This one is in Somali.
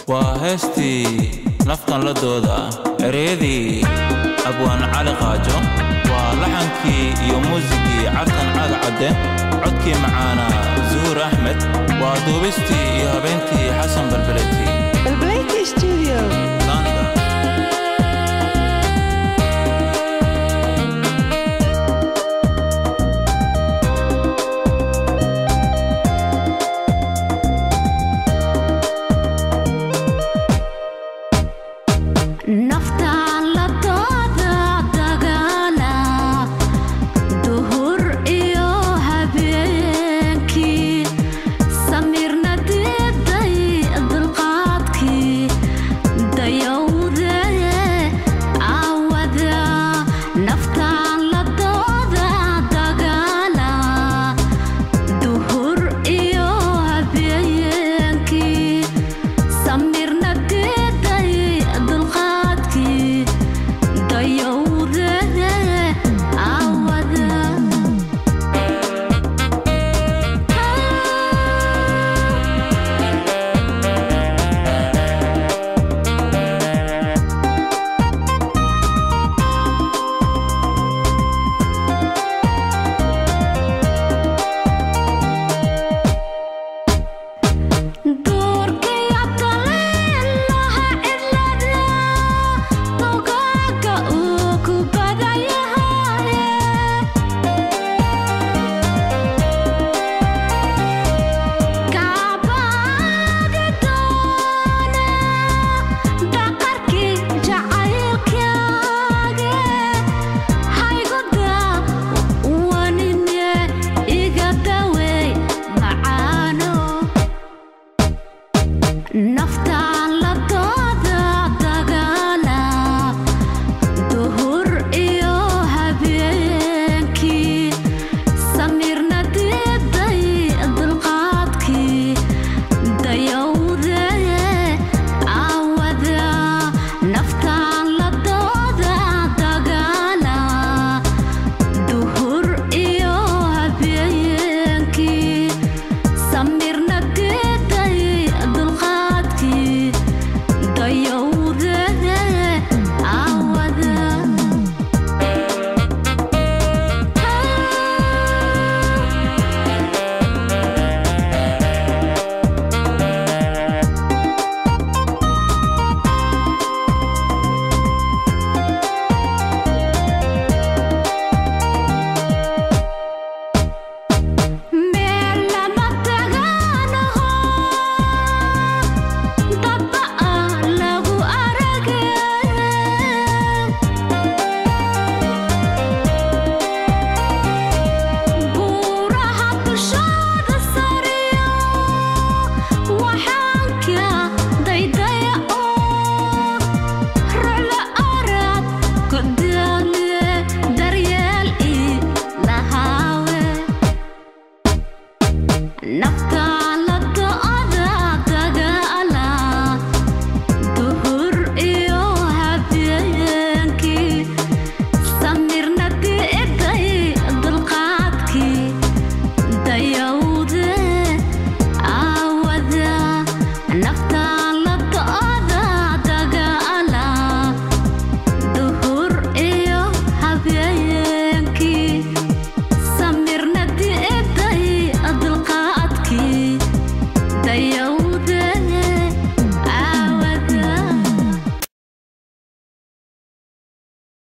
Waa heestii Naftan la dooda, ereyadii Abwaan Cali Qaajo, waa laxankii iyo muusigii Cartan Caag Cadde, codkii macaana Zuhuur Axmed, waa duubistii iyo habeentii Xasan Balbaleti. Balbaleti Studio. London. Naftaan la dooda dagaala duhur iyo habeenkii, samirna diiday dulqaadkii, dayowde caawada. Naftaan la dooda dagaala duhur iyo habeenkii, samirna diiday dulqaadkii, dayowde caawada. Duurkii taleelaha cidlada dogaaga uu ku badayahay, kaabaadi doona dhaqarkii jacaylkaaga, hayguda wanine iga dawey macaano. Naftaan